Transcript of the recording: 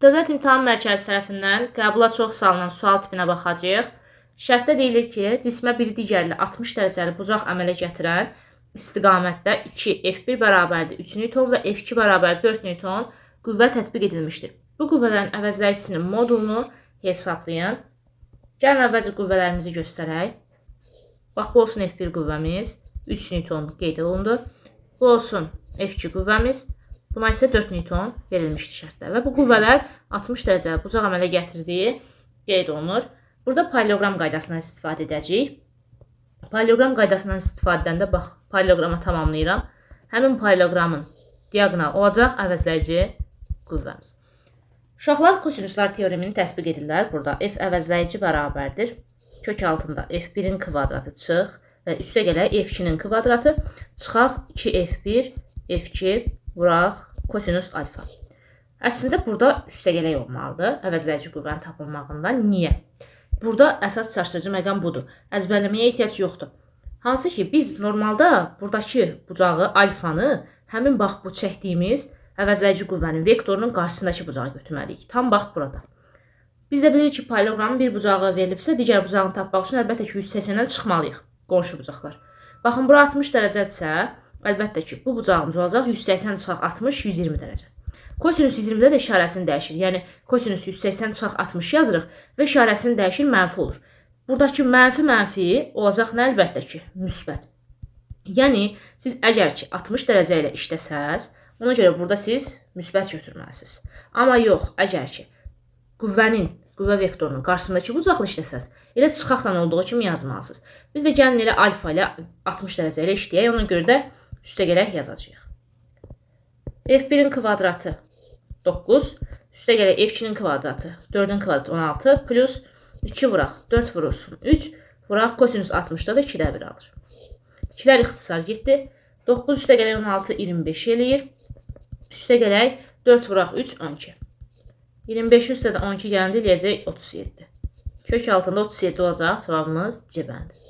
Dövlət İmtahan Mərkəzi tərəfindən qəbula çox salınan sual tipinə baxacağıq. Şərtdə deyilir ki, cismə bir digərli 60 dərəcəli bucaq əmələ gətirən istiqamətdə 2 F1 bərabərdir 3 Newton və F2 bərabər 4 Newton qüvvə tətbiq edilmişdir. Bu qüvvələrin əvəzləyicisinin modulunu hesablayın. Gəlin əvvəlcə qüvvələrimizi göstərək. Bax, bu olsun F1 qüvvəmiz, 3 Newton qeyd olundu. Bu olsun F2 qüvvəmiz. Buna isə 4 Newton verilmişdi şərtdə. Və bu qüvvələr 60 dərəcəli bucaq əmələ gətirdiyi qeyd olunur. Burada paralleloqram qaydasından istifadə edəcəyik. Paralleloqram qaydasından istifadə edəndə bax, paralleloqrama tamamlayıram. Həmin paralleloqramın diaqonal olacaq əvəzləyici qüvvəmiz. Uşaqlar kosinuslar teoremini tətbiq edirlər. Burada F əvəzləyici bərabərdir. Kök altında F1-in kvadratı çıx və üstə gələk F2-nin kvadratı. Çıxaq 2F1, F2 vuraq kosinus alfa. Əslində burada üstə gələk olmalıdır əvəzləyici qüvvənin tapılmağında. Niyə? Burada əsas çaşdırıcı məqam budur. Əzbərləməyə ehtiyac yoxdur. Hansı ki biz normalda buradakı bucağı alfanı həmin bax bu çəkdiyimiz əvəzləyici qüvvənin vektorunun qarşısındakı bucağı götürməliyik. Tam bax burada. Biz də bilirik ki, paralleloqramın bir bucağı verilibsə, digər bucağını tapmaq üçün əlbəttə ki 180-dən çıxmalıyıq qonşu bucaqlar. Baxın, bura 60 dərəcədirsə, əlbəttə ki, bu bucağımız olacaq 180 çıxaq 60, 120 dərəcə. Kosinus 120-də də işarəsini dəyişir. Yəni kosinus 180 çıxaq 60 yazırıq və işarəsini dəyişir, mənfi olur. Buradakı mənfi olacaq nə əlbəttə ki, müsbət. Yəni siz əgər ki 60 dərəcə ilə işləsəz, ona görə burada siz müsbət götürməlisiniz. Amma yox, əgər ki qüvvə vektorunun qarşısındakı bucaqla işləsəz, elə çıxaqla olduğu kimi yazmalısınız. Biz də gəlin elə alfa ilə 60 dərəcə ilə işləyək, ona görə də üstə gələk yazacağıq. F1-in kvadratı 9, üstə gələk F2-nin kvadratı 4-ün kvadratı 16 plus 2 vuraq 4 vurulsun 3 vuraq kosinus 60-da da 2-də 1 alır. 2-lər ixtisar getdi. 9 üstə gələk 16 25 eləyir. Üstə gələk 4 vuraq 3 12. 25 üstə də 12 gələndə eləyəcək 37. Kök altında 37 olacaq. Cavabımız C bəndi.